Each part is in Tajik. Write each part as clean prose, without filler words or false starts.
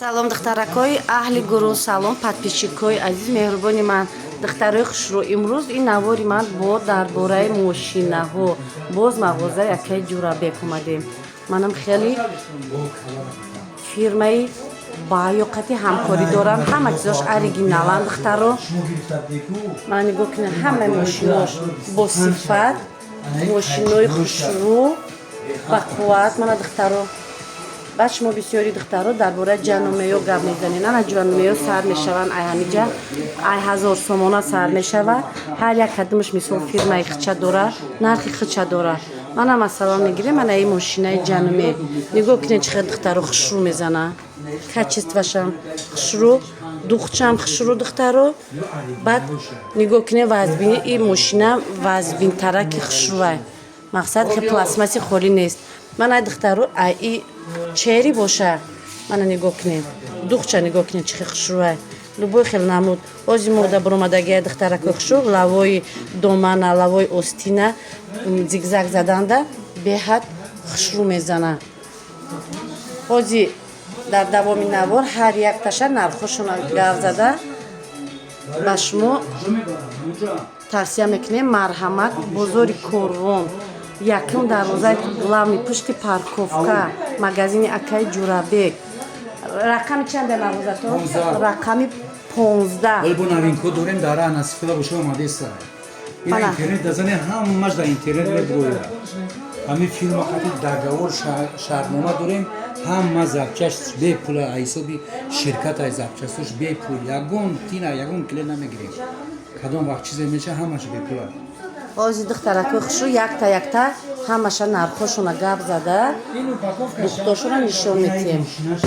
Салом, духтаракҳои аҳли гурӯҳ, салом, подписчикҳои азиз, меҳрубони ман, духтарои хушрӯ. Имрӯз ин навори ман бо дар бораи мошинаҳо. Боз мағозаи акаи Ҷурабек омадем. Манам хеле фирмаи баёқати ҳамкорӣ дорам. Ҳама чизош оригиналан, духтаро. Ман нигоҳ кунед, ҳамаи мошинош бо сифат, мошинои хушрӯ, ба қувват. Мана, духтаро, баъд шумо бисёри духтаро дар бораи ҷанумеё гап мезанед. Ана, ҷанумеё сар мешаванд ай ҳамиҷа, ай 1000 сомона сар мешава. Ҳар як кадимаш, мисол, фирмаи хича дора, нархи хича дора. Мана, масалан, мегирем, ана ин мошинаи ҷануме. Нигоҳ кунед, чӣ хел, духтаро, хушрӯ мезана, качествашам хушрӯ, духчам хушрӯ, духтаро. Баъд нигоҳ кунед, вазбини ин мошина вазбинтараки хушрӯвай, мақсад хе пластмасси холӣ нест. Мана, духтаро, ай и чери боша. Мана, нигоҳ кунед, духча нигоҳ кунед, чӣ хел хушрӯвай, любой хел намуд. Ози мода буромадагия, духтаракои хушрӯ, лавои домана, лавои остина зигзаг заданда беҳад хушрӯ мезана. Ҳози дар давоми навор ҳар якташа нархҳошона гап зада ба шумо тавсия мекунем. Марҳамат, бозори Корвон, якум дарвозаи главный, пушти парковка, магазини акаи Ҷурабек. Рақами чанда мағозатон? Рақами 15. Вале бо новинка дорем, дар ра насифила боша, омадеста. Ина интернет дазане, ҳамаш дар интернет мебурояд. Ҳамин фирма хати договор, шартнома дорем, ҳама запчасть бепула, ҳисоби ширкат ай запчастош бепул, ягон тина, ягон киле намегирем. Кадом вақт чизе меша, ҳамаш бепула. Ҳози, духтаракои хушрӯ, якта якта ҳамаша нархҳошона гап зада, духтошона нишон метиҳем.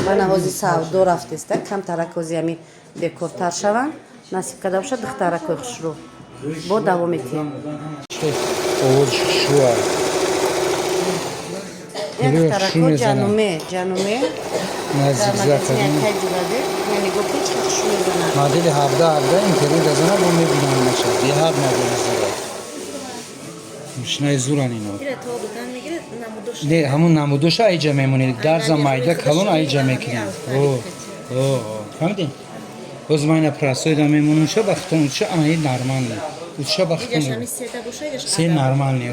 Мана, ҳози савдо рафтеста, камтарак ҳози ҳами бекортар шаванд. Насиб карда бошад, духтаракои хушрӯ, бо давом метиҳем. Овоз шуа. Ин, духтарако, ҷануме, ҷануме дар магазини акаи Ҷурабек. Нигоҳ кун, чӣ хушрӯ мезанад. Модели 17 17, интернет дазана, бо мебинам, наша беҳад модели зура, мошинаи зуран ино. Не, ҳамун намудоша айҷа мемонед, дарза майда калон айҷа мекунем. Фаҳмидем, боз ман ина простойда мемонумша, ба хитон утша, анаи нормальный утша, ба хитон се нормальный,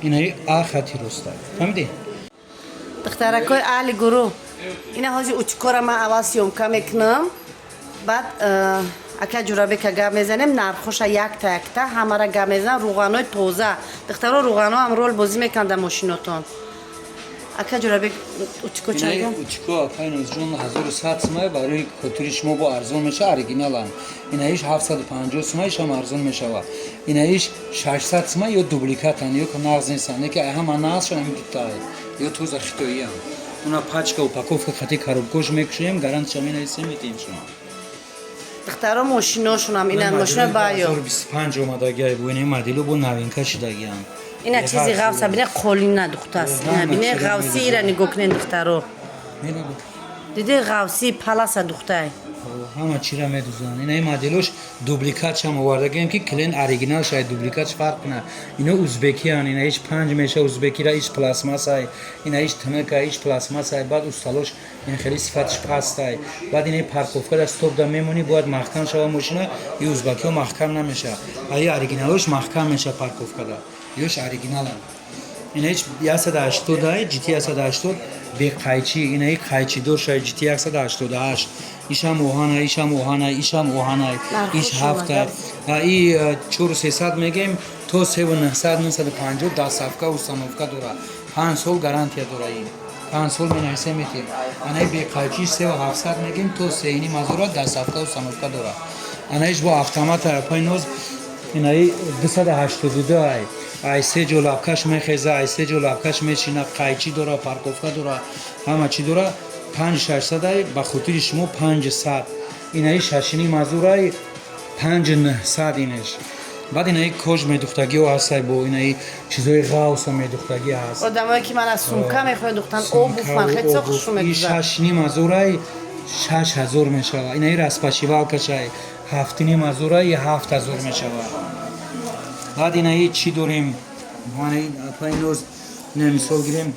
инаи а хати роста, фаҳмидӣ? Духтаракои аҳли гурӯҳ, ина ҳози утюгора ман аввал съёмка мекунам, баъд ака Ҷурабека гап мезанем, нархоша якта якта ҳамара гап мезанам. Рӯғанои тоза, духтаро, рӯғано ҳам рол бозӣ мекунанд дар мошинотон. Ака Ҷурабек, утюго чанд? Утюго, акай Нозҷон, 1100 сумай, барои хотири шумо бо арзон меша, оригиналан. Инаиш 750 сумай, ишам арзон мешава. Инаиш 600 сумай, ё дубликатан, ё нағз нестан, яке ҳама нағзшон ҳамин дутаа, ё тоза хитоиам. Уна пачка, упаковка хати коробкош мекушоем, гарантиша менависем, метиҳем шумо. Духтаро, мошиношунам, ина мошина баё. 2025 омадагиай, бо ин модело бо новинка шидагиам. Ина чизи ғавса бине, қолина духтаст. Ина бине, ғавси, ира нигоҳ кунед, духтаро. Диде, ғавси паласа духтай. Ҳама чира медузанд. Инаи моделош дубликатшам овардагием, ки клиент оригинал шай, дубликатш фарқ кунад. Ино узбекиян, ина иш панҷ меша, узбекира, иш пластмассай, ина иш тнка, иш пластмассай. Баъд усталош ин хеле сифатш пастай. Баъд инаи парковка да стоп да мемонӣ, бояд маҳкам шава мошина, и узбакиҳо маҳкам намеша, аи оригиналош маҳкам меша парковкада, ёш оригиналанд. Инаиш 180 ай, GT 180 беқайчӣ, инаи қайчидор шай, GT 188. Ишам оҳана, ишам оҳана, ишам оҳана, иш ҳафта, и 4300 мегем, то 3900, 950, доставка, установка дора, 5 сол гарантия дора, ин 5 сол менависем, метиҳем. Анаи беқайчӣ 3700 мегем, то 3,5 ҳазора, доставка, установка дора. Анаиш бо автомата, пай ноз, инаи 282 ай, ай се ҷо лабкаш мехеза, ай се ҷо лабкаш мешина, қайчӣ дора, парковка дора, ҳама чӣ дора. 5600 ай, ба хотири шумо 500. Инаи шашини мазурай, 5900 инеш. Баъд инаи кож медухтагиҳо ҳастай, бо инаи чизои ғавса медухтагӣ ҳаст. Одамое ки ман аз сумка мехоҳанд духтан, обув, ман хеле чизо хушу медузад. Шашним ҳазорай, 6000 мешава. Инаи распошивалкашай, 7,5 ҳазорай, 7000 мешава. Баъд инаи чӣ дорем? Апайноз, ина мисол гирем.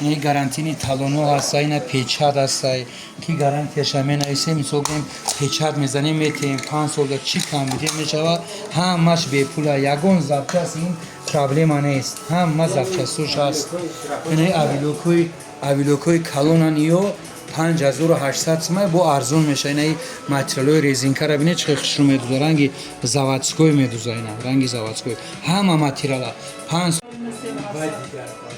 Ин гарантини талоно ҳаста, ина печат ҳаста, ки гарантияша менависем, мисол гӯем, печат мезанем, метиҳем, 5 сол да чӣ камбудӣ мешавад, ҳамаш бепула, ягон запчасть ин проблема нест, ҳама запчасть ош ҳаст. Инаи оверлокҳои калонан, ё 5800 сумай, бо арзон меша. Инаи материалҳои резинкара бинед, чӣ хел хушрӯ медуза, ранги заводской медуза, ина ранги заводской, ҳама материала панҷ.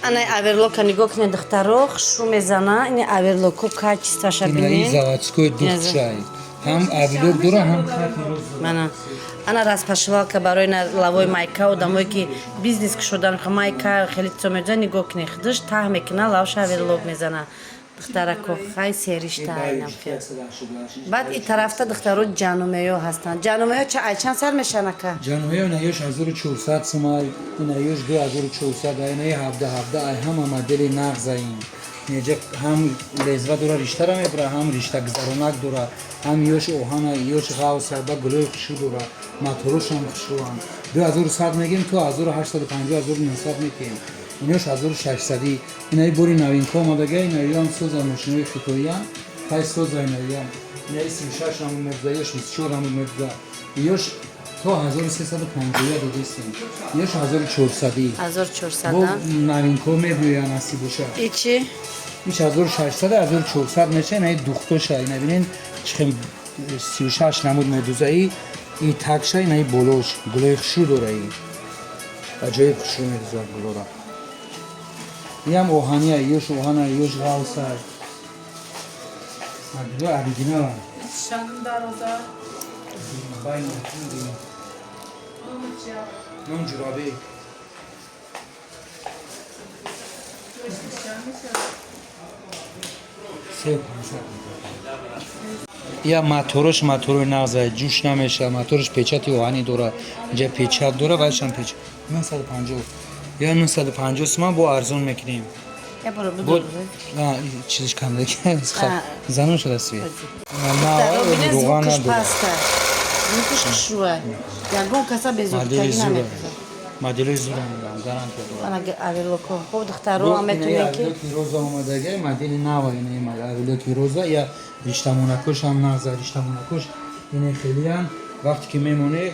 Ана оверлока нигоҳ кунед, духтаро, хушрӯ мезана. Ини оверлоку качество ша Инаи бинед. заводской духчай, ҳам оверлок дора, ҳам хати рост. Мана, ана распошивалка барои лавои майка, одамое ки бизнес кушодан, майка хеле чизо медуза, нигоҳ кунед, худаш таҳ мекуна, лавша оверлок мезана. Духтарако, хай серишта айнам хел. Баъд и тарафта, духтаро, ҷанумеё ҳастанд. Ҷанумеё ай чанд сар мешан, ака? Ҷанумеё инаёш 1400 сумай, инаёш 2400, инаи 17 17, ай ҳама модели нағза. Ин неҷа ҳам лезва дора, риштара мебура, ҳам ришта гузаронак дора, ҳам ёш оҳана, ёш ғавса, ба гулои хушрӯ дора, моторошам хушрӯанд. 2100 мегем, то 1850, 1900 метиҳем. Инош 1600. Инаи бори новинка омадага, инаёам соза, мошинои хитоиян, ҳай соза. Инаёам, инаи 36 намуд мебуза, ёш 24 намуд мебуза, ёш то 1350 додистем, ёш 1400. 1400. Бо новинко мебиёя, насиб боша. И чӣ? Иш 1600, 1400 меша. Инаи духтоша, ина бинен, чихем 36 намуд медузаи. И такша, инаи болош гулои хушрӯ дора, и аҷоиб хушрӯ медузад гулора. Иам оҳания, ёш оҳана, ёш ғавса, модело оригинала. Шаним дароза. Байна. Ном Ҷурабек. 3500. Я моторош моторои нағза, ҷӯш намеша, моторш печати оҳанӣ дора, инҷа печат дора, вайшам печ. 950, я 950 суман, бо арзон мекунем. Я боро Бо буду. Чизиш камдаки. А. Занон шудасви. Бинед, Руған звук ш надора. паста. Звук ш хушрӯа. Ягон каса Модели безуртагӣ зура. намекунад. Модели зура мегам, гарантия дора. Ана оверлоко. Хуб, духтаро, метонем ки Оверлоки роза омадага, модели нава, инаи оверлоки роза, я риштамонакош ҳам нағза, риштамонакош ине хелиян, вақте ки мемоне,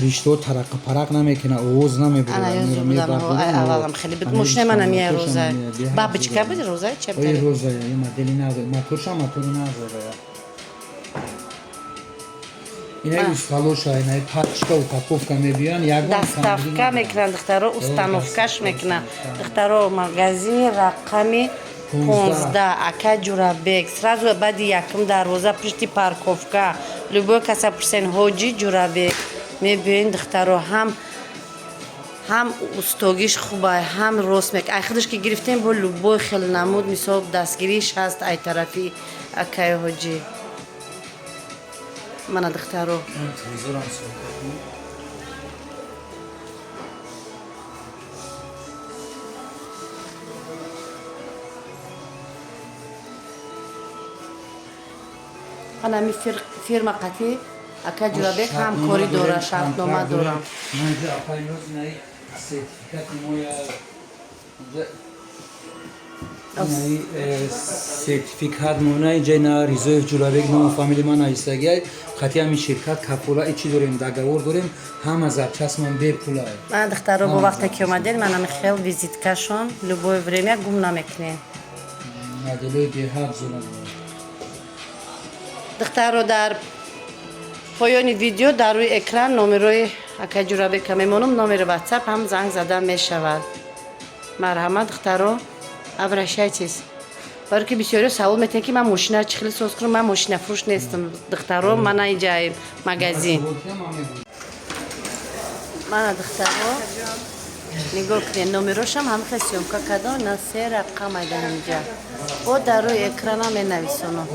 риштаҳо тарақа парақ намекуна, овоз намебурад. Ана ё зур будам, ай аввалам хеле буд. Мошинаи ман ҳам я роза. Бабочка буд, роза ча Ой, буд? роза, я модели нағза, моторшам мотори нағза я. Инаи усталоша, инаи пачка, упаковка мебиён, ягон Доставка мекунанд, духтаро, установка ш мекунанд. Духтаро, магазини рақами 15, ака Ҷурабек, сразу баъди якум дарвоза, пушти парковка. Любой каса пурсен, ҳоҷи Ҷурабек, мебиёен, духтаро. Ҳам устогиш хуба, ҳам рост мек, ай худаш ки гирифтем, бо любой хел намуд, мисол, дастгириш ҳаст ай тарафи акаи ҳоҷӣ. Мана, духтаро. Телевизорам съёмка кун. Ана фирма қатӣ ака Ҷурабек ҳамкорӣ дора, шартнома дорам. Ман инҷа апай ноз, инаи сертификати моя инҷа, инаи сертификат мона инҷа, ина Ризоев Ҷурабек, ному фамилии ман нависагиай. Қати ҳамин ширкат кафола и чӣ дорем, договор дорем, ҳама запчасть мон бепула. Мана, духтаро, бо вақте ки омаден, манами хел визиткашон, любое время гум намекунем. Моделои беҳад зӯрам. Духтаро, дар поёни видео дар рӯи экран номерои ака Ҷурабека мемонам, номери ватсап ҳам занг зада мешавад. Марҳамат, духтаро, обращайтесь, баро ки бисёриё савол метиҳанд, ки ман мошина чӣ хел соз кунам. Ман мошинафурӯш нестам, духтаро, мана инҷа магазин. Мана, духтаро, нигоҳ кунед, номерошам ҳам хел съёмка кардам, на се рақам айда ҳаминҷа, бо дар рӯи экранам менависонам.